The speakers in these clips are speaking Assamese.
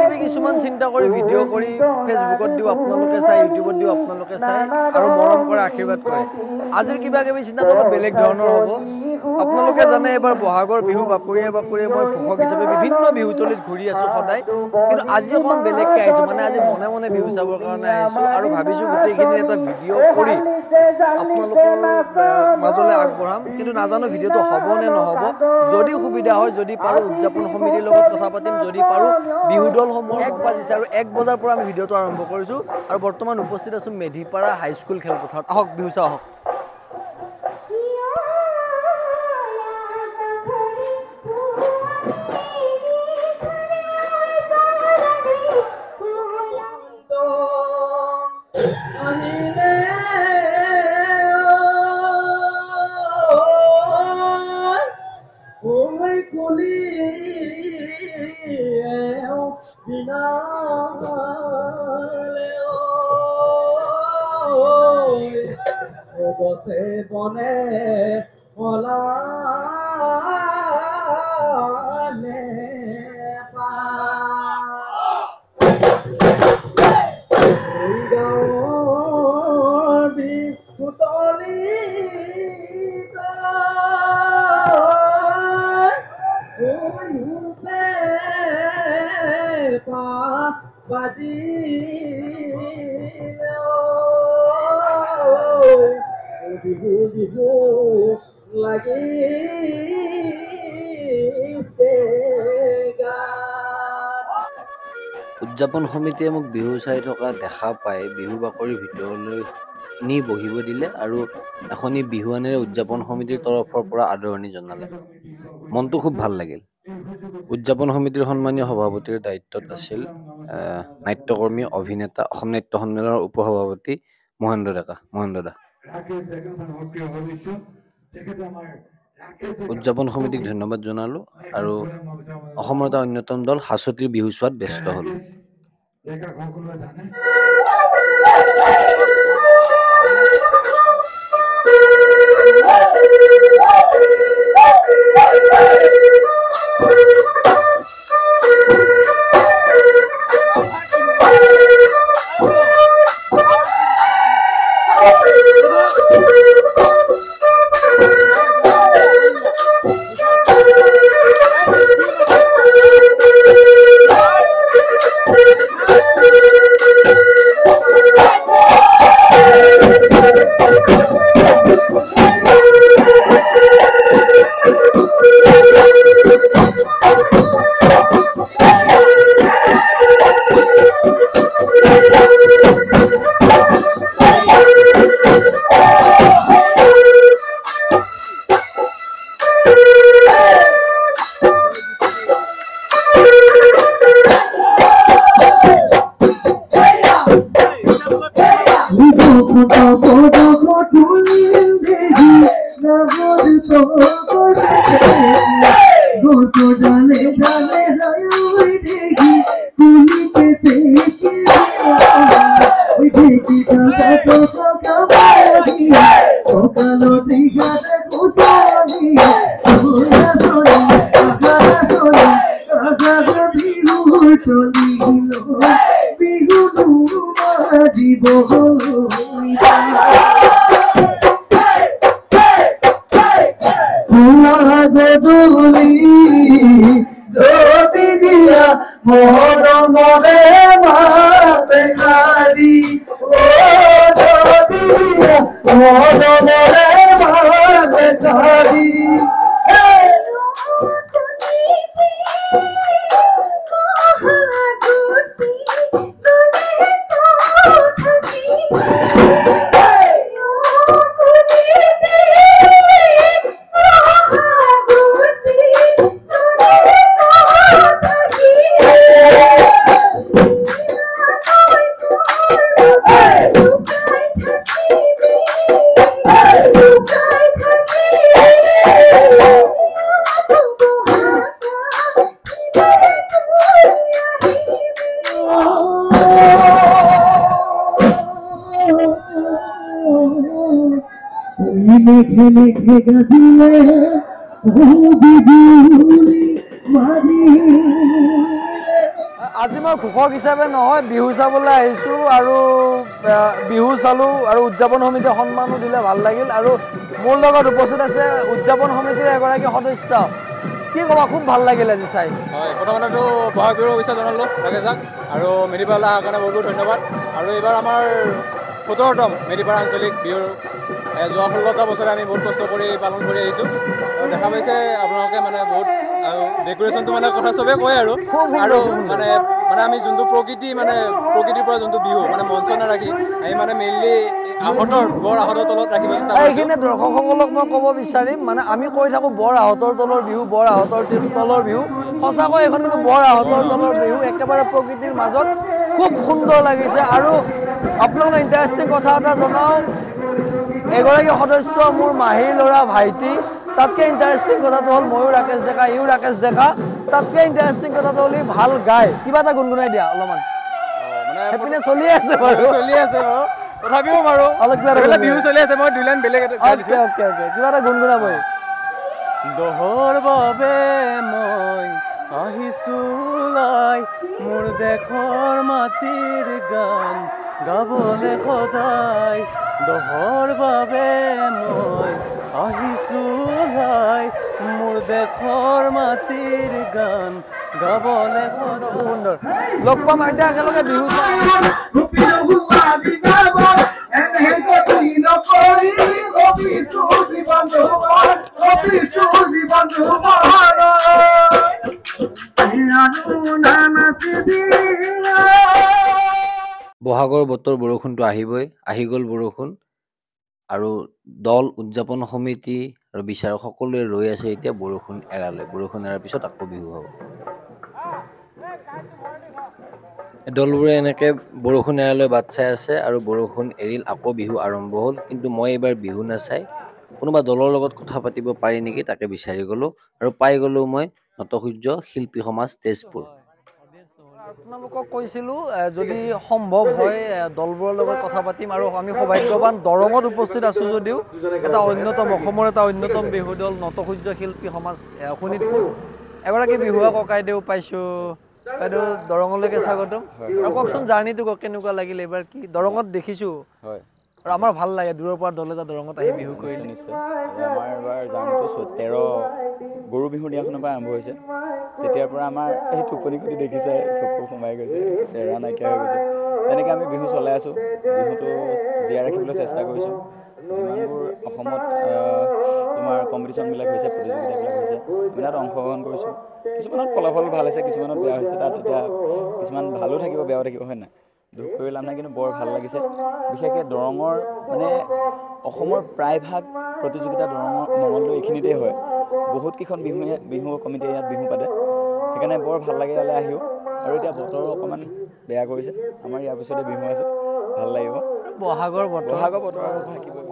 কিবি কিছুমান চিন্তা কৰি ভিডিঅ' কৰি ফেচবুকত দিওঁ, আপোনালোকে চাই, ইউটিউবত দিওঁ, আপোনালোকে চাই আৰু মৰম কৰে, আশীৰ্বাদ কৰে। আজিৰ কিবা কিবি চিন্তাটো অলপ বেলেগ ধৰণৰ হ'ব। আপোনালোকে জানে এইবাৰ বহাগৰ বিহু বাকৰিয়ে বাকৰিয়ে মই ঘোষক হিচাপে বিভিন্ন বিহুতলিত ঘূৰি আছোঁ সদায়, কিন্তু আজি অকণমান বেলেগকৈ আহিছোঁ। মানে আজি মনে মনে বিহু চাবৰ কাৰণে আহিছোঁ আৰু ভাবিছোঁ গোটেইখিনি এটা ভিডিঅ' কৰি আপোনালোকৰ মাজলৈ আগবঢ়াম। কিন্তু নাজানো ভিডিঅ'টো হ'ব নে নহ'ব। যদি সুবিধা হয়, যদি পাৰোঁ উদযাপন সমিতিৰ লগত কথা পাতিম, যদি পাৰোঁ বিহু দলসমূহ 1 বাজিছে আৰু 1 বজাৰ পৰা আমি ভিডিঅ'টো আৰম্ভ কৰিছোঁ আৰু বৰ্তমান উপস্থিত আছোঁ মেধিপাৰা হাইস্কুল খেলপথাৰত। আহক বিহু চাওঁ আহক। গছে বনে পলালে গাঁৱৰ বিহুতলি বাজি বিহু বিহু লাগিছে। উদযাপন সমিতিয়ে মোক বিহু চাই থকা দেখা পাই বিহু বাকৰিৰ ভিতৰলৈ নি বহিব দিলে আৰু এখনি বিহুৱানেৰে উদযাপন সমিতিৰ তৰফৰ পৰা আদৰণি জনালে। মনটো খুব ভাল লাগিল। উদযাপন সমিতিৰ সন্মানীয় সভাপতিৰ দায়িত্বত আছিল নাট্যকৰ্মী, অভিনেতা, অসম নাট্য সন্মিলনৰ উপসভাপতি মহেন্দ্ৰ ডেকা। মহেন্দ্ৰ দা। উদযাপন সমিতিক ধন্যবাদ জনালোঁ আৰু অসমৰ এটা অন্যতম দল হাঁচতিৰ বিহু চোৱাত ব্যস্ত হ'লোঁ। মেঘে মেঘে গাজিলে ও বিজুলি মাৰি। আজি মই ঘোষক হিচাপে নহয়, বিহু চাবলৈ আহিছোঁ আৰু বিহু চালোঁ আৰু উদযাপন সমিতিয়ে সন্মানো দিলে, ভাল লাগিল। আৰু মোৰ লগত উপস্থিত আছে উদযাপন সমিতিৰ এগৰাকী সদস্য। কি ক'বা, খুব ভাল লাগিল আজি চাই। হয়, প্ৰথমতেতো বহাগ বিহুৰ শুভেচ্ছা জনালোঁ ৰাকেশক আৰু মেধিপাৰালৈ অহাৰ কাৰণে বহুত বহুত ধন্যবাদ। আৰু এইবাৰ আমাৰ 17তম মেধিপাৰা আঞ্চলিক বিহুৰ, যোৱা 16টা বছৰে আমি বহুত কষ্ট কৰি পালন কৰি আহিছোঁ। আৰু দেখা পাইছে আপোনালোকে মানে বহুত আৰু ডেক'ৰেশ্যনটো মানে কথা চবেই কয় আৰু আৰু মানে মানে আমি যোনটো প্ৰকৃতি মানে প্ৰকৃতিৰ পৰা যোনটো বিহু মানে মঞ্চ নাৰাখি আমি মানে মেইনলি আহঁতৰ বৰ আহঁতৰ তলত ৰাখিব চেষ্টা কৰিছোঁ। এইখিনি দৰ্শকসকলক মই ক'ব বিচাৰিম, মানে আমি কৈ থাকোঁ বৰ আহঁতৰ তলৰ বিহু, বৰ আহঁতৰ তলৰ বিহু, সঁচাকৈ এইখন কিন্তু বৰ আহঁতৰ তলৰ বিহু, একেবাৰে প্ৰকৃতিৰ মাজত খুব সুন্দৰ লাগিছে। আৰু আপোনালোকক ইণ্টাৰেষ্টিং কথা এটা জনাওঁ, এগৰাকী সদস্য মোৰ মাহীৰ ল'ৰা ভাইটি। তাতকৈ ইণ্টাৰেষ্টিং কথাটো হ'ল ময়ো ৰাকেশ ডেকা, ইও ৰাকেশ ডেকা। তাতকৈ ইণ্টাৰেষ্টিং কথাটো হ'ল ই ভাল গায়। কিবা এটা গুণগুণাই দিয়া অলপমান। সেইপিনে চলি আছে বাৰু, চলি আছে বাৰু, তথাপিও বাৰু অলপ কিবা এটা বিহু চলি আছে, মই দুই লাইন বেলেগ এটা গাই দিছোঁ। অ'কে অ'কে, কিবা এটা গুণগুণাবই। দহৰ বাবে মই আহিছোঁ ওলাই, মোৰ দেশৰ মাটিৰ গান গাবলে সদায়। দহৰ বাবে মই আহিছোঁ ওলাই, মোৰ দেশৰ মাটিৰ গান গাবলে সদায়। সুন্দৰ, লগ পাম এতিয়া একেলগে বিহু। বহাগৰ বতৰ, বৰষুণটো আহিবই, আহি গ'ল বৰষুণ। আৰু দল, উদযাপন সমিতি আৰু বিচাৰক সকলোৱে ৰৈ আছে এতিয়া বৰষুণ এৰালৈ। বৰষুণ এৰাৰ পিছত আকৌ বিহু হ'ব। দলবোৰে এনেকৈ বৰষুণ এৰালৈ বাট চাই আছে আৰু বৰষুণ এৰিল, আকৌ বিহু আৰম্ভ হ'ল। কিন্তু মই এইবাৰ বিহু নাচাই কোনোবা দলৰ লগত কথা পাতিব পাৰি নেকি তাকে বিচাৰি গ'লোঁ আৰু পাই গ'লোঁ মই নটসূৰ্য শিল্পী সমাজ তেজপুৰ। আপোনালোকক কৈছিলোঁ যদি সম্ভৱ হয় দলবোৰৰ লগত কথা পাতিম। আৰু আমি সৌভাগ্যৱান দৰঙত উপস্থিত আছোঁ যদিও এটা অন্যতম অসমৰ এটা অন্যতম বিহু দল নটসূৰ্য শিল্পী সমাজ শোণিতপুৰ এগৰাকী বিহুৱা ককাইদেউ পাইছোঁ। বাইদেউ, দৰঙলৈকে স্বাগতম। আৰু কওকচোন জাৰ্ণিটো কেনেকুৱা লাগিল এইবাৰ? কি দৰঙত দেখিছোঁ আৰু আমাৰ ভাল লাগে দূৰৰ পৰা দল এটা দৰঙত আহি বিহু কৰিলে। নিশ্চয়, আমাৰ এবাৰ জাৰ্ণিটো 13 গৰু বিহুৰ দিনাখনৰ পৰা আৰম্ভ হৈছে। তেতিয়াৰ পৰা আমাৰ এই টোপনি খুটি দেখিছে, চকু সোমাই গৈছে, চেহেৰা নাইকিয়া হৈ গৈছে। তেনেকৈ আমি বিহু চলাই আছোঁ, বিহুটো জীয়াই ৰাখিবলৈ চেষ্টা কৰিছোঁ। যিমানবোৰ অসমত তোমাৰ কম্পিটিশ্যনবিলাক হৈছে, প্ৰতিযোগিতাবিলাক হৈছে, আমি তাত অংশগ্ৰহণ কৰিছোঁ। কিছুমানত ফলাফল ভাল হৈছে, কিছুমানত বেয়া হৈছে। তাত এতিয়া কিছুমান ভালো থাকিব, বেয়াও থাকিব, হয় নাই? দুখ কৰি লাভ নাই, কিন্তু বৰ ভাল লাগিছে। বিশেষকৈ দৰঙৰ মানে অসমৰ প্ৰায়ভাগ প্ৰতিযোগিতা দৰঙৰ মঙলদৈ এইখিনিতেই হয়। বহুতকেইখন বিহু কমিটিয়ে ইয়াত বিহু পাতে, সেইকাৰণে বৰ ভাল লাগে ইয়ালৈ আহিও। আৰু এতিয়া বতৰো অকণমান বেয়া কৰিছে, আমাৰ ইয়াৰ পিছতে বিহু আছে, ভাল লাগিব। বহাগৰ বতৰ, বহাগৰ বতৰ আৰু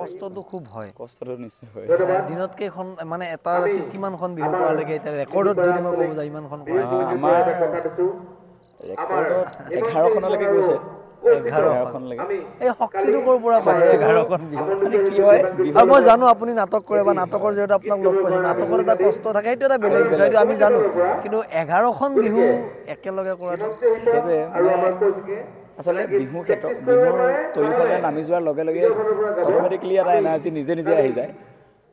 কষ্টটো খুব হয়। কষ্টটো নিশ্চয় হয়। দিনত কেইখন মানে এটা ৰাতিত কিমানখন বিহু কৰা লাগে? এতিয়া ৰেকৰ্ডত যদি মই ক'ব যাওঁ ইমানখন কৰা আমাৰ ৰেকৰ্ডত 11খনলৈকে গৈছে। 11খনলৈকে। এই শক্তিটো ক'ৰ পৰা পায় 11খন বিহু? মানে কি হয়, আৰু মই জানো আপুনি নাটক কৰে বা নাটকৰ জৰিয়তে আপোনাক লগ পাইছোঁ, নাটকৰ এটা কষ্ট থাকে, সেইটো এটা বেলেগ বিষয়, সেইটো আমি জানো। কিন্তু 11খন বিহু একেলগে কৰাটো সেইটোৱে মানে আচলতে বিহু ক্ষেত্ৰত বিহুৰ তলিখনলৈ নামি যোৱাৰ লগে লগে অট'মেটিকেলি এটা এনাৰ্জি নিজে নিজে আহি যায়।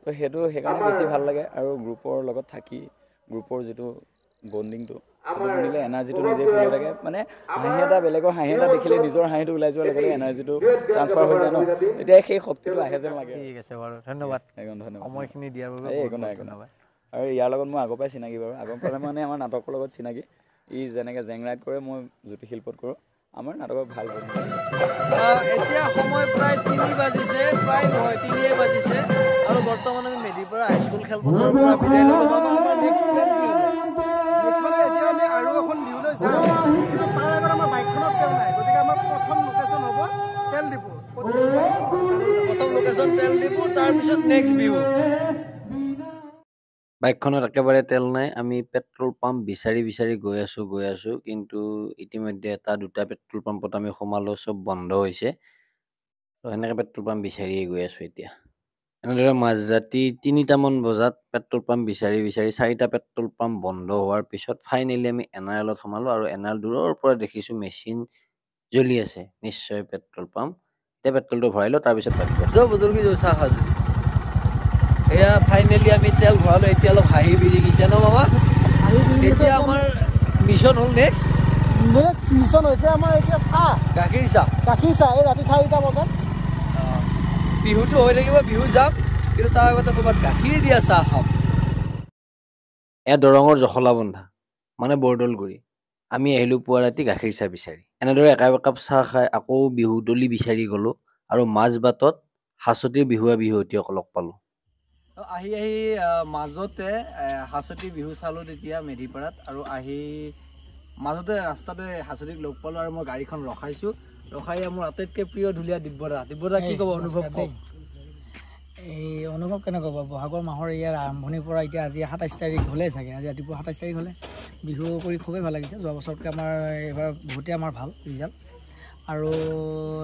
তো সেইটো সেইকাৰণে বেছি ভাল লাগে। আৰু গ্ৰুপৰ লগত থাকি গ্ৰুপৰ যিটো বণ্ডিংটো, সেইটো বনিলে এনাৰ্জিটো নিজে ফিল হৈ থাকে। মানে হাঁহি এটা, বেলেগৰ হাঁহি এটা দেখিলে নিজৰ হাঁহিটো ওলাই যোৱাৰ লগে লগে এনাৰ্জিটো ট্ৰান্সফাৰ হৈ যায় ন, তেতিয়া সেই শক্তিটো আহে যেন লাগে। ঠিক আছে বাৰু, ধন্যবাদ ধন্যবাদ সময়খিনি দিয়াৰ বাবে। একো নাই, একো নাই। আৰু ইয়াৰ লগত মই আগৰ পৰাই চিনাকি বাৰু, আগৰ পৰা মানে আমাৰ নাটকৰ লগত চিনাকি। ই যেনেকৈ জেংৰাইত কৰে, মই জ্যোতি শিল্পত কৰোঁ। আমাৰ নাটকৰ ভাল। এতিয়া সময় প্ৰায় 3 বাজিছে, প্ৰায় নহয় 3 বাজিছে। আৰু বৰ্তমান আমি মেধিপাৰা হাইস্কুল খেলপথাৰৰ পৰা বিদায় ল'লোঁ। আমাৰ নেক্সট প্লেন কি হ'ব? নেক্সট মানে এতিয়া আমি আৰু এখন বিহুলৈ যাম, কিন্তু তাৰ আগত আমাৰ বাইকখনত তেল নাই, গতিকে আমাৰ প্ৰথম লোকেশ্যন হ'ব তেল ডিপু। প্ৰথম লোকেশ্যন তেল ডিপু, তাৰপিছত নেক্সট বিহু। বাইকখনত একেবাৰে তেল নাই, আমি পেট্ৰল পাম্প বিচাৰি বিচাৰি গৈ আছোঁ, কিন্তু ইতিমধ্যে এটা দুটা পেট্ৰল পাম্পত আমি সোমালোঁ, চব বন্ধ হৈছে। তো সেনেকৈ পেট্ৰল পাম্প বিচাৰিয়ে গৈ আছোঁ এতিয়া। এনেদৰে মাজৰাতি 3টামান বজাত পেট্ৰল পাম্প বিচাৰি বিচাৰি 4টা পেট্ৰল পাম্প বন্ধ হোৱাৰ পিছত ফাইনেলি আমি এন আৰ এলত সোমালোঁ আৰু এন আৰ এল দূৰৰ পৰা দেখিছোঁ মেচিন জ্বলি আছে, নিশ্চয় পেট্ৰল পাম্প। এতিয়া পেট্ৰলটো ভৰাই লওঁ, তাৰপিছত বাকী কথা। যাওঁ বদলকি যাওঁ চাহ সাজু। এয়া ফাইনেলি আমি তেল ভৰালোঁ, এতিয়া অলপ হাঁহি বিৰিকিছে ন মামা? এতিয়া আমাৰ মিছন হ'ল নেক্সট নেক্সট মিছন হৈছে আমাৰ এতিয়া চাহ, গাখীৰ চাহ, গাখীৰ চাহ। এই ৰাতি 4টা বজাত বিহুটো হৈ থাকিব, বিহু যাম, কিন্তু তাৰ আগতে ক'ৰবাত গাখীৰ দিয়া চাহ খাম। এয়া দৰঙৰ জখলাবন্ধা মানে বৰদলগুৰি। আমি আহিলোঁ পুৱা ৰাতি গাখীৰ চাহ বিচাৰি। এনেদৰে একাপ একাপ চাহ খাই আকৌ বিহুতলী বিচাৰি গ'লোঁ আৰু মাজ বাটত হাঁচতিৰ বিহুৱা বিহুৱতীক লগ পালোঁ। আহি আহি মাজতে হাঁচতি বিহু চালোঁ তেতিয়া মেধিপাৰাত, আৰু আহি মাজতে ৰাস্তাতে হাঁচতিক লগ পালোঁ আৰু মই গাড়ীখন ৰখাইছোঁ। ৰখাই মোৰ আটাইতকৈ প্ৰিয় ঢুলীয়া দিব্যদা। দিব্যদা, কি ক'ব অনুভৱ কওক? এই অনুভৱ কেনেকুৱা হ'ব, বহাগৰ মাহৰ ইয়াৰ আৰম্ভণিৰ পৰা এতিয়া আজি 27 তাৰিখ হ'লেই চাগে, আজি ৰাতিপুৱা 27 তাৰিখ হ'লে বিহু কৰি খুবেই ভাল লাগিছে। যোৱা বছৰতকৈ আমাৰ এইবাৰ বহুতেই আমাৰ ভাল ৰিজাল্ট, আৰু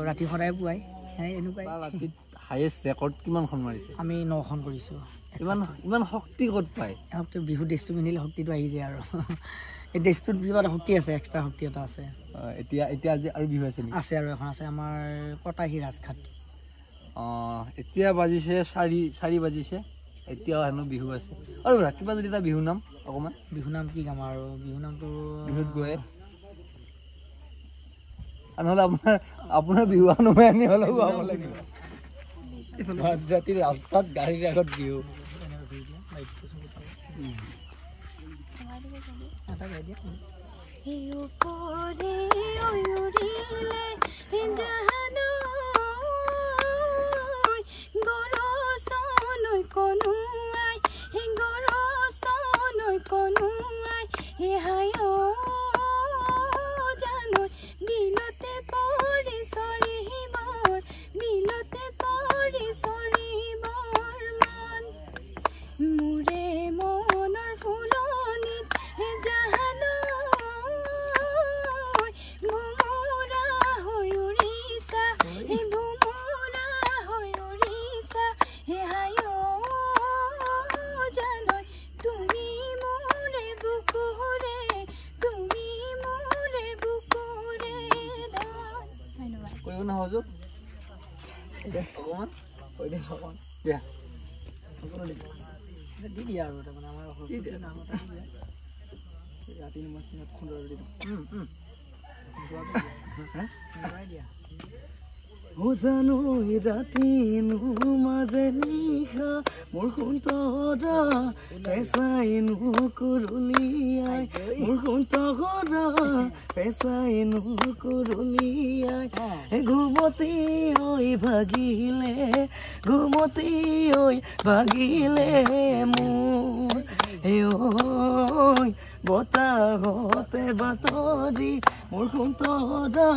ৰাতি সদায় পুৱাই এনেকুৱাই। ৰাতিত হায়েষ্ট ৰেকৰ্ড কিমানখন মাৰিছে? আমি 9খন কৰিছোঁ। ইমান ইমান শক্তি ক'ত পায়? শক্তি বিহু ড্ৰেছটো পিন্ধিলে শক্তিটো আহি যায়, আৰু এই ড্ৰেছটোত কিবা এটা শক্তি আছে, এক্সট্ৰা শক্তি এটা আছে। এতিয়া এতিয়া আজি আৰু বিহু আছে নেকি? আছে, আৰু এখন আছে আমাৰ কটাহী ৰাজঘাট। এতিয়া বাজিছে 4 বাজিছে, এতিয়াও হেনো বিহু আছে। আৰু কিবা যদি এটা বিহু নাম অকণমান? বিহু নাম কি গাম আৰু? বিহু নামটো বিহুত গৈ নহ'লে আপোনাৰ বিহু আনোৱে আনি হ'লেও গাব লাগিব। মাজৰাতি ৰাস্তাত গাড়ীৰ আগত বিহু। জানো ৰাতিনো মাজে নিশা মোৰ সোণতৰা পেচাইনো কুৰুলিয়াই, মোৰ সোণতৰা পেচাইনো কুৰুলিয়াই, ঘুমতি ঐ ভাগিলে, ঘুমতি ঐ ভাগিলে মোৰ ঐ বতাহতে বাতৰি মোৰ সোণতৰা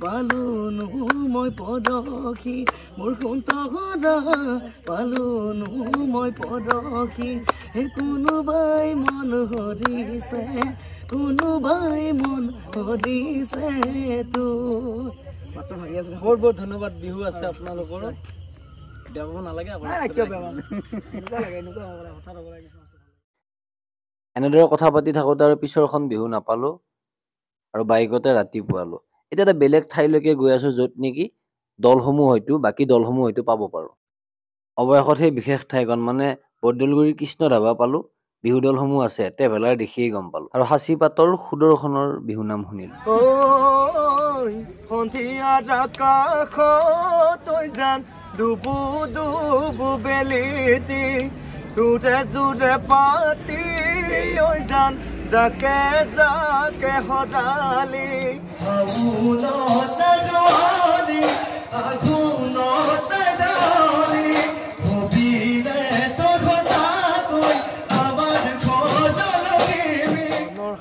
পালোনো মই পৰশি, মোৰ সোণতৰা পালোনো মই পৰশি, কোনোবাই মন হৰিছে, কোনোবাই মন হৰিছে তোৰ। বহুত বহুত ধন্যবাদ। বিহু আছে আপোনালোকৰো, বেয়া পাব নালাগে। এনেদৰে কথা পাতি থাকোঁতে আৰু পিছৰখন বিহু নাপালোঁ আৰু বাইকতে ৰাতিপুৱালোঁ। এতিয়া এটা বেলেগ ঠাইলৈকে গৈ আছোঁ য'ত নেকি দলসমূহ হয়তো বাকী দলসমূহ হয়তো পাব পাৰোঁ। অৱশেষত সেই বিশেষ ঠাইখন মানে বৰদলগুৰিৰ কৃষ্ণ ধাবা পালোঁ। বিহু দলসমূহ আছে, ট্ৰেভেলাৰ দেখিয়েই গম পালোঁ আৰু সাঁচিপাতৰ সুদৰ্শনৰ বিহু নাম শুনিলোঁ। সন্ধিয়াৰ আকাশত যান ডুবু ডুবু বেলিটি জোৰে জোৰে পাতি ঐ যান যাকে যাকে সদালি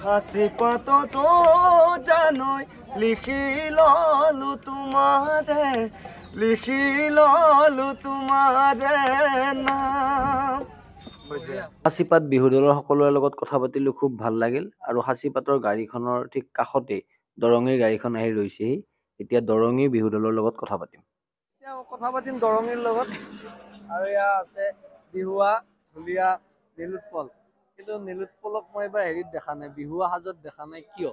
সাঁচি পাততো জানৈ লিখি ললো তোমাৰে, লিখি ললো তোমাৰে নাম। সাঁচিপাত বিহু দলৰ সকলোৰে লগত কথা পাতিলোঁ, খুব ভাল লাগিল। আৰু সাঁচিপাতৰ গাড়ীখনৰ ঠিক কাষতেই দৰঙীৰ গাড়ীখন আহি ৰৈছেহি। এতিয়া দৰঙী বিহু দলৰ লগত কথা পাতিম। এতিয়া কথা পাতিম দৰঙীৰ লগত। আৰু এয়া আছে বিহুৱা ঢুলীয়া নীলোৎপল। কিন্তু নীলোৎপলক মই এইবাৰ হেৰিত দেখা নাই, বিহুৱা সাজত দেখা নাই, কিয়?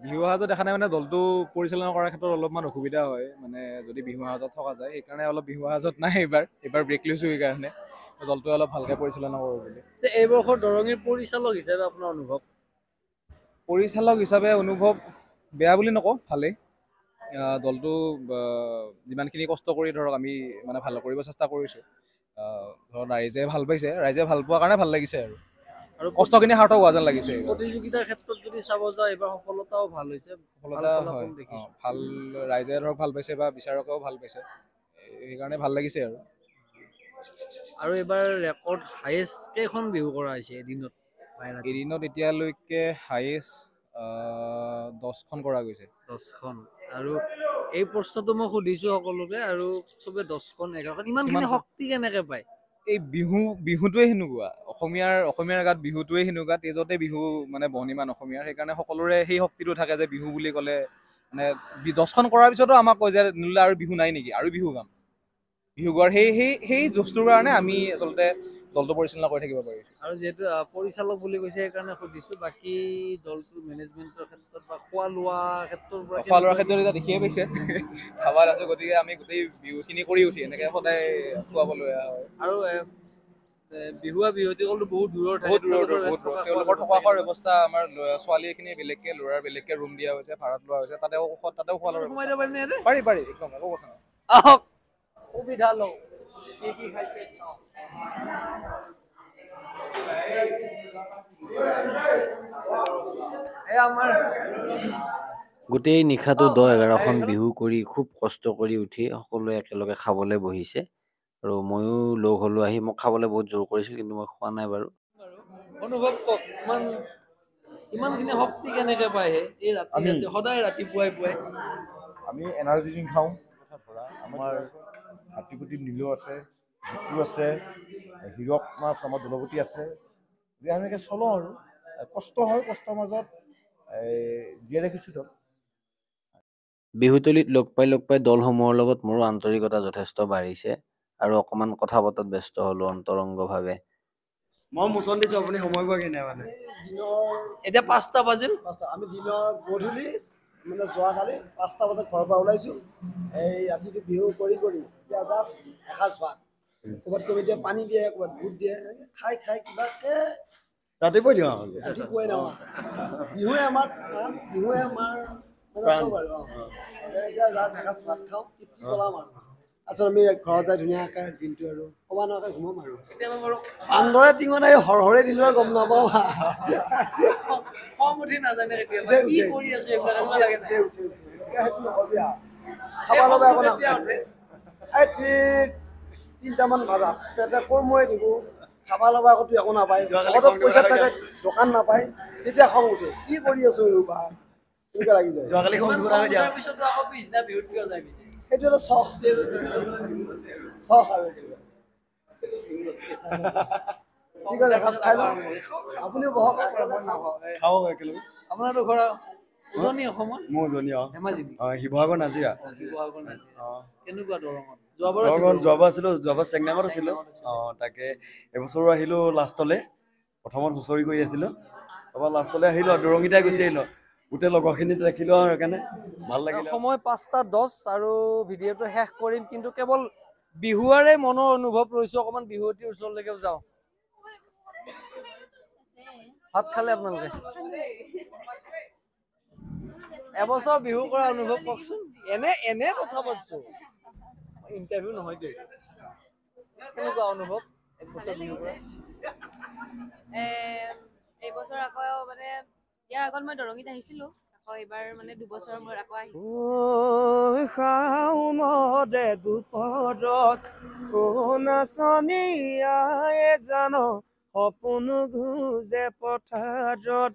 বিহুৱা সাজত দেখা নাই মানে দলটো পৰিচালনা কৰাৰ ক্ষেত্ৰত অলপমান অসুবিধা হয়, মানে যদি বিহুৱা সাজত থকা যায়, সেইকাৰণে অলপ বিহুৱা সাজত নাই এইবাৰ, এইবাৰ ব্ৰেক লৈছোঁ সেইকাৰণে দলটোৱে অলপ ভালকৈ পৰিচালনা কৰোঁ বুলি। যে এই বৰ্ষৰ দৰঙীৰ পৰিচালক হিচাপে আপোনাৰ অনুভৱ? পৰিচালক হিচাপে অনুভৱ বেয়া বুলি নকওঁ, ভালেই। দলটো যিমানখিনি কষ্ট কৰি ধৰক আমি মানে ভাল কৰিব চেষ্টা কৰিছোঁ, ধৰক ৰাইজে ভাল পাইছে, ৰাইজে ভাল পোৱাৰ কাৰণে ভাল লাগিছে আৰু আৰু কষ্টখিনি সাৰ্থক হোৱা যেন লাগিছে। প্ৰতিযোগিতাৰ ক্ষেত্ৰত যদি চাব যাওঁ এইবাৰ সফলতাও ভাল হৈছে, সফলতা হয়, ভাল, ৰাইজে ধৰক ভাল পাইছে বা বিচাৰকেও ভাল পাইছে, সেইকাৰণে ভাল লাগিছে আৰু। আৰু এইবাৰ ৰেকৰ্ড হায়েষ্ট কেইখন বিহু কৰা হৈছে এদিনত? এদিনত এতিয়ালৈকে হায়েষ্ট 10খন কৰা গৈছে। 10খন। আৰু এই প্ৰশ্নটো মই সুধিছো সকলোকে, আৰু চবে 10খন 11খন, ইমানখিনি শক্তি কেনেকে পায়? এই বিহু, বিহুটোৱে সেনেকুৱা, অসমীয়াৰ গাত বিহুটোৱে সেনেকুৱা, তেজতে বিহু মানে বহনিমান অসমীয়াৰ, সেইকাৰণে সকলোৰে সেই শক্তিটো থাকে যে বিহু বুলি ক'লে মানে 10খন কৰাৰ পিছতো আমাক কয় যে নীলা আৰু বিহু নাই নেকি, আৰু বিহু গাম। বিহু গোৱাৰ সেই সেই সেই জোচটোৰ কাৰণে আমি আচলতে দলটো পৰিচালনা কৰি থাকিব পাৰিছোঁ। আৰু যিহেতু পৰিচালক বুলি কৈছে সেইকাৰণে সুধিছোঁ, বাকী দলটোৰ মেনেজমেণ্টৰ ক্ষেত্ৰত বা খোৱা লোৱাৰ ক্ষেত্ৰৰ পৰা? খোৱা লোৱাৰ ক্ষেত্ৰত এতিয়া দেখিয়ে পাইছে খাবাত আছোঁ, গতিকে আমি গোটেই বিহুখিনি কৰি উঠি এনেকৈ সদায় খুৱাবলৈ হয়। আৰু বিহুৱা বিহুৱতীসকলতো বহুত দূৰৰ, বহুত দূৰৰ, বহুত দূৰৰ, তেওঁলোকৰ থকা খোৱাৰ ব্যৱস্থা আমাৰ ছোৱালীখিনি বেলেগকৈ, ল'ৰাৰ বেলেগকৈ ৰুম দিয়া হৈছে, ভাড়াত লোৱা হৈছে, তাতেও তাতেও খোৱা লোৱাৰ সোমাই দিব পাৰিনে? পাৰি পাৰি, একদম একো কথা নাই। আহক সুবিধা লওঁ, কি কি খাইছে চাওঁ। গোটেই নিশাটো 10-11খন বিহু কৰি খুব কষ্ট কৰি উঠি সকলোৱে একেলগে খাবলৈ বহিছে, আৰু ময়ো লগ হ'লো আহি। মোক খাবলৈ বহুত জোৰ কৰিছিল, কিন্তু মই খোৱা নাই বাৰু। অনুভৱ কওক, ইমানখিনি শক্তি কেনেকে পায় এই ৰাতি ৰাতি সদায় ৰাতিপুৱাই পুৱাই? আমি এনাৰ্জি ড্ৰিংক খাওঁ, আমাৰ হাতীপতি নীলো আছে, জিতু আছে, হীৰক আমাৰ দলপতি আছে, এনেকৈ চলোঁ আৰু কষ্ট হয়, কষ্টৰ মাজত জীয়াই ৰাখিছোঁ ধৰক। বিহুতলিত লগ পাই দলসমূহৰ লগত মোৰো আন্তৰিকতা যথেষ্ট বাঢ়িছে, আৰু অকণমান কথা বতৰাত ব্যস্ত হ'লোঁ অন্তৰংগভাৱে। মই মোচন দিছোঁ, আপুনি সময় পোৱাগৈ নাই মানে। দিনৰ এতিয়া 5টা বাজিল। 5টা, আমি দিনৰ গধূলি মানে যোৱাকালি 5টা বজাত ঘৰৰ পৰা ওলাইছোঁ, এই ৰাতিটো বিহু কৰি কৰি এতিয়া জাষ্ট এসাঁজ ভাত, ক'ৰবাত কমিটিয়ে পানী দিয়ে, ক'ৰবাত বুট দিয়ে, খাই খাই কিবাকৈ ৰাতিপুৱাই দিওঁ, ৰাতিপুৱাই দিওঁ। বিহুৱে আমাৰ প্ৰাণ, বিহুৱে আমাৰ মানে চব আৰু। এতিয়া জাষ্ট এসাঁজ ভাত খাওঁ, তৃপ্তি পেলাম আৰু তাৰপিছত আমি ঘৰত যাই ধুনীয়াকৈ দিনটো আৰু ক'ব নোৱাৰাকৈ ঘুমাম আৰু। বান্দৰে টিঙত আহি হৰহৰে দিলেও গম নাপাওঁ, খং উঠি নাজানে কেতিয়াবা কি কৰি আছো এইবিলাক, এনেকুৱা লাগে নাই? সেইটো নকবি আৰু। খাব ল'ব একো নাই। এই ঠিক 3টামান বজাত পেটে কোৰমুৰে দিব, খাব ল'ব একো একো নাপায়, পকেটত পইচা থাকে, দোকান নাপায়, তেতিয়া খং উঠে, কি কৰি আছো এইসোপা, এনেকুৱা লাগি যায়। পিছতো আকৌ পিছদিনা বিহুত কিয় যায় পিছে? সেইটো এটা চখ, চখ আৰু। ঠিক আছে, এসাঁজ খাই লওঁ, আপুনিও বহক। খাওক একেলগে। আপোনাৰতো ঘৰ উজনি অসমত? মোৰ উজনি, অ। ধেমাজি? অ, শিৱসাগৰ নাজিৰা। শিৱসাগৰ নাজিৰা। অ। কেনেকুৱা দৰঙত? যোৱাবাৰ যোৱাবাৰ আছিলোঁ, যোৱাবাৰ চেংনাঙত আছিলোঁ। অ, তাকে এবছৰো আহিলোঁ লাষ্টলৈ, প্ৰথমত হুঁচৰি কৰি আছিলোঁ, তাৰপৰা লাষ্টলৈ আহিলোঁ আৰু দৰঙিতাই গুচি আহিলোঁ, গোটেই লগৰখিনি দেখিলোঁ আৰু সেইকাৰণে ভাল লাগিলে। সময় 5:10 আৰু ভিডিঅ'টো শেষ কৰিম, কিন্তু কেৱল বিহুৱাৰে মনৰ অনুভৱ লৈছোঁ, অকণমান বিহুৱতীৰ ওচৰলৈকেও যাওঁ। ভাত খালে আপোনালোকে? এবছৰ বিহু কৰা অনুভৱ কওকচোন। এনে এনে কথা পাতিছো, ইণ্টাৰভিউ নহয় দেই। কেনেকুৱা অনুভৱ এক বছৰ বিহু কৰা? এইবছৰ আকৌ মানে ইয়াৰ আগত মই দৰঙিত আহিছিলো, আকৌ এইবাৰ মানে 2 বছৰৰ মূৰত আকৌ আহিছো। শাওনৰে দুপৰত অ নাচনীয়াই জান সপোন গুজে পথাৰত,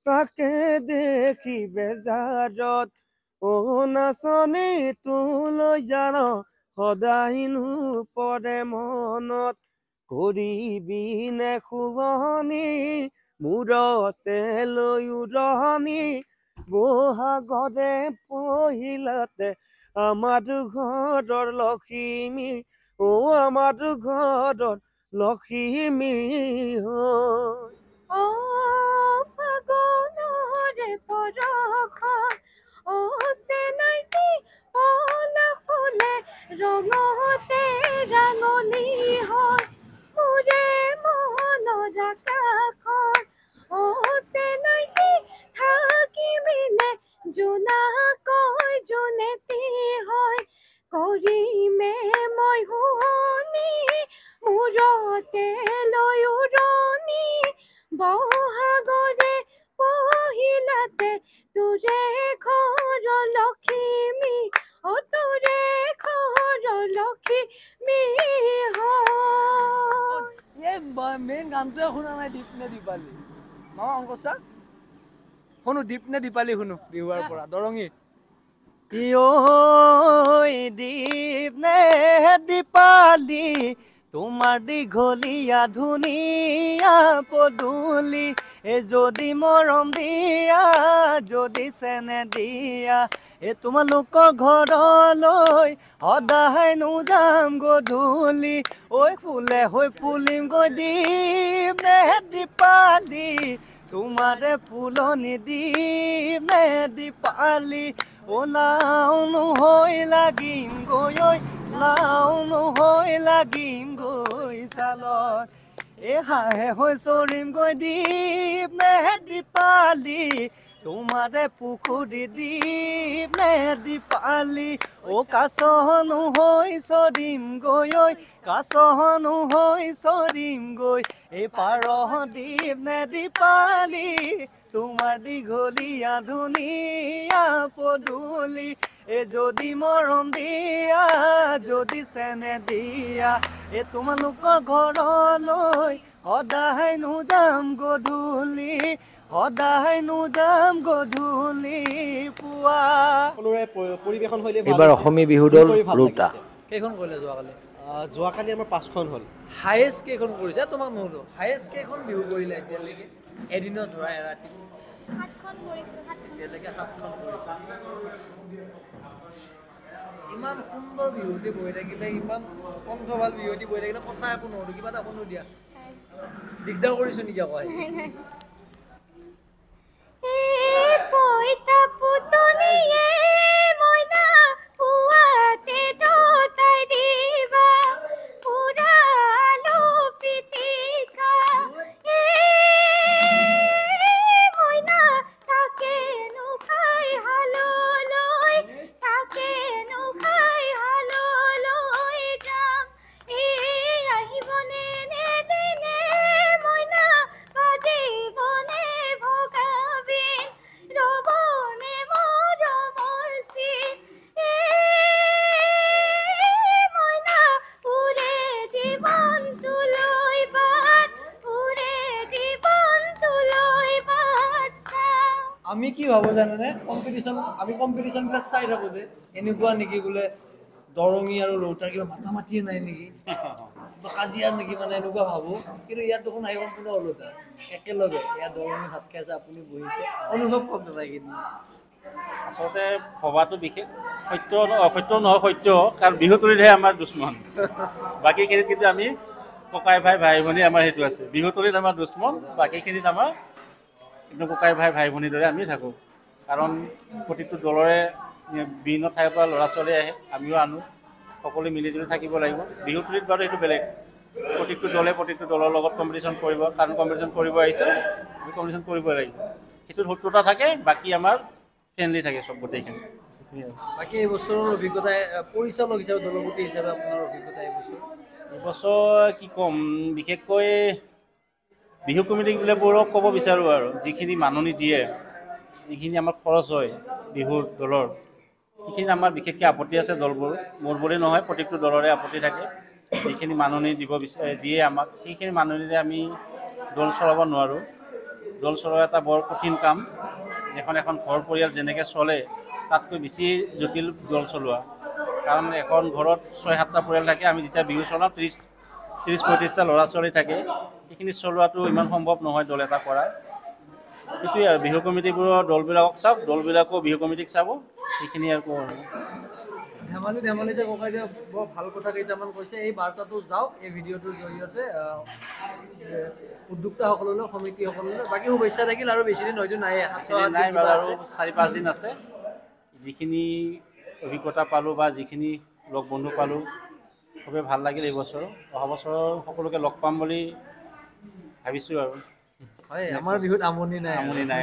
তাকে দেখি বেজাৰত অ নাচনী তোলৈ জান সদায়নো পৰে মনত, কৰিবি নে শুৱনি মূৰতে লৈ উৰণি, বহাগৰে পহিলাতে আমাৰ ঘৰৰ লখিমী অ আমাৰ ঘৰত লখিমী হয়। অ ফাগুনৰে পৰশ, অ চেনাইটি পলাশ ফুলে ৰঙতে ৰাঙলী হয়, মোৰে মনৰ আকাশত। অ চেনাইটি থাকিবিনে জোনাকৰ জোনেটি হয়, কৰিমে মই শুৱনি মূৰতে লৈ উৰণি, বহাগৰে পহিলাতে তোৰে ঘৰৰ লখিমী, অ তোৰে ঘৰৰ লখিমী হয়। এই মেইন গানটোৱে শুনা নাই, দীপ নে দীপালী? মামা অংক ছাৰ শুনো, দীপ নে দীপালী শুনো বিহুৱাৰ পৰা দৰঙীৰ। ঐ দীপ নে দীপালী, তোমাৰ দীঘলীয়া ধুনীয়া পদূলি, এ যদি মৰম দিয়া, যদি চেনে দিয়া, এ তোমালোকৰ ঘৰলৈ সদায় নো যাম গধূলি, ঐ ফুলে হৈ ফুলিম গৈ দীপ নে দীপালী, তোমাৰে ফুলনি দীপ নে দীপালী, অ লাও নহৈ লাগিম গৈ, ঐ লাও নহৈ লাগিম গৈ চালত, এ হাঁহে হৈ চৰিম গৈ দীপ নে দীপালী, তোমাৰে পুখুৰী দীপ নে দীপালী, অ কাছনো হৈ চৰিম গৈ, ঐ কাছনো হৈ চৰিম গৈ, এই পাৰ দীপ নে দীপালী, তোমাৰ দীঘলীয়া ধুনীয়া পদূলি, এ যদি মৰম দিয়া, যদি চেনে দিয়া, এ তোমালোকৰ ঘৰলৈ সদায় নো যাম গধূলি, সদায় নো যাম গধূলি পুৱা। সকলোৰে পৰিৱেশন শৈলী ভাল এইবাৰ হৈছে। অসমীয়া বিহু দল কৰি ভাল ৰৌতা। লাগিছে। কেইখন কৰিলে যোৱাকালি? যোৱাকালি আমাৰ 5খন হ'ল। হায়েষ্ট কেইখন কৰিছে? তোমাক নুসুধো, হায়েষ্ট কেইখন বিহু কৰিলে এতিয়ালৈকে এদিনত ধৰা এৰাতি? 7খন কৰিছোঁ। এতিয়ালৈকে 7খন কৰিছে। ইমান সুন্দৰ বিহুটি বহি থাকিলে, ইমান কণ্ঠ ভাল বিহুটি বহি থাকিলে কথা একো নুসুধো, কিবা এটা শুনো দিয়া। দিগদাৰ কৰিছো নেকি আকৌ আহি? পইতা পুতনিয়ে মইনা পুৱাতে জোতাই দিবা, পুৰা আলু পিটিকা, এ মইনা তাকেনো খাই হাললৈ, তাকেনো খাই হাললৈ যাম, এ আহিবনে নেদিনে মইনা, বাজিবনে ভগাবিন, ৰবনে মৰমৰ চিন, এ মইনা উৰে জীৱনটো লৈ বাট, উৰে জীৱনটো লৈ বাট চাওঁ। আমি কি ভাবো জানেনে? কম্পিটিশ্যন, আমি কম্পিটিশ্যন বিলাক চাই থাকো যে এনেকুৱা নেকি বোলে দৰঙী আৰু ৰৌতাৰ কিবা মাতা মাতিয়ে নাই নেকি বা কাজিয়া নেকি, মানে এনেকুৱা ভাবো। কিন্তু ইয়াত দেখোন আহি সম্পূৰ্ণ ওলোটা, একেলগে ইয়াত দৰঙী ভাত খাই আছে, আপুনি বহিছে, অনুভৱ কম দাদা এইকেইদিন? আচলতে ভবাটো বিশেষ সত্য অসত্য নহয়, সত্য, কাৰণ বিহুতলিতহে আমাৰ দুশ্মন, বাকীখিনিত কিন্তু আমি ককাই ভাই ভাই ভনী আমাৰ সেইটো আছে। বিহুতলিত আমাৰ দুশ্মন, বাকীখিনিত আমাৰ কিন্তু ককাই ভাই ভাই ভনীৰ দৰে আমি থাকোঁ। কাৰণ প্ৰতিটো দলৰে বিভিন্ন ঠাইৰ পৰা ল'ৰা ছোৱালী আহে, আমিও আনো, সকলো মিলিজুলি থাকিব লাগিব। বিহুতলিত বাৰু সেইটো বেলেগ, প্ৰতিটো দলে প্ৰতিটো দলৰ লগত কম্পিটিশ্যন কৰিব, কাৰণ কম্পিটিশ্যন কৰিব আহিছোঁ, আমি কম্পিটিশ্যন কৰিবই লাগিব, সেইটোত শত্ৰুতা থাকে, বাকী আমাৰ ফ্ৰেণ্ডলি থাকে চব গোটেইখিনি। বাকী এইবছৰৰ অভিজ্ঞতা, পৰিচালক হিচাপে, দলপতি হিচাপে আপোনাৰ অভিজ্ঞতা এইবছৰ? এইবছৰ কি ক'ম, বিশেষকৈ বিহু কমিটিবিলাকবোৰক ক'ব বিচাৰোঁ আৰু যিখিনি মাননি দিয়ে, যিখিনি আমাৰ খৰচ হয় বিহুৰ দলৰ, সেইখিনি আমাৰ বিশেষকৈ আপত্তি আছে দলবোৰ, মোৰ বুলি নহয় প্ৰত্যেকটো দলৰে আপত্তি থাকে। যিখিনি মাননি দিব বিচাৰে দিয়ে আমাক, সেইখিনি মাননিৰে আমি দল চলাব নোৱাৰোঁ। দল চলোৱা এটা বৰ কঠিন কাম, এখন এখন ঘৰ পৰিয়াল যেনেকৈ চলে তাতকৈ বেছি জটিল দল চলোৱা। কাৰণ এখন ঘৰত 6-7টা পৰিয়াল থাকে, আমি যেতিয়া বিহু চলাওঁ 30-35টা ল'ৰা ছোৱালী থাকে, সেইখিনি চলোৱাটো ইমান সম্ভৱ নহয় দল এটা কৰা। সেইটোৱে আৰু বিহু কমিটিবোৰৰ দলবিলাকক চাওক, দলবিলাকো বিহু কমিটিক চাব, সেইখিনি আৰু কওঁ আৰু। ধেমালি ধেমালিতে ককাইদেউ বৰ ভাল কথা কেইটামান কৈছে। এই বাৰ্তাটো যাওক এই ভিডিঅ'টোৰ জৰিয়তে উদ্যোক্তাসকললৈ, সমিতিসকললৈ। বাকী শুভেচ্ছা থাকিল। আৰু বেছি দিন হয়তো নাই, নাই বাৰু, আৰু 4-5 দিন আছে। যিখিনি অভিজ্ঞতা পালোঁ বা যিখিনি লগ বন্ধু পালোঁ, খুবেই ভাল লাগিল এইবছৰ। অহা বছৰ সকলোকে লগ পাম বুলি ভাবিছোঁ আৰু। হয়, আমাৰ বিহুত আমনি নাই, আমনি নাই।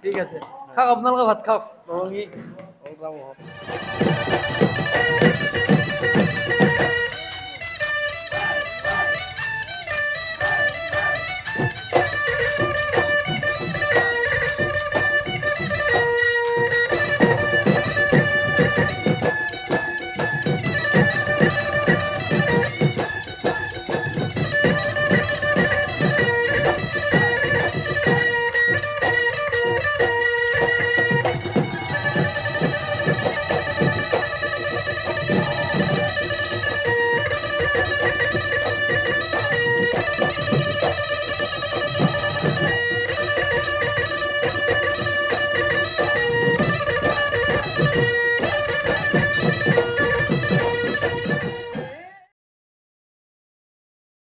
ঠিক আছে, খাওক আপোনালোকে, ভাত খাওক। দৰঙী।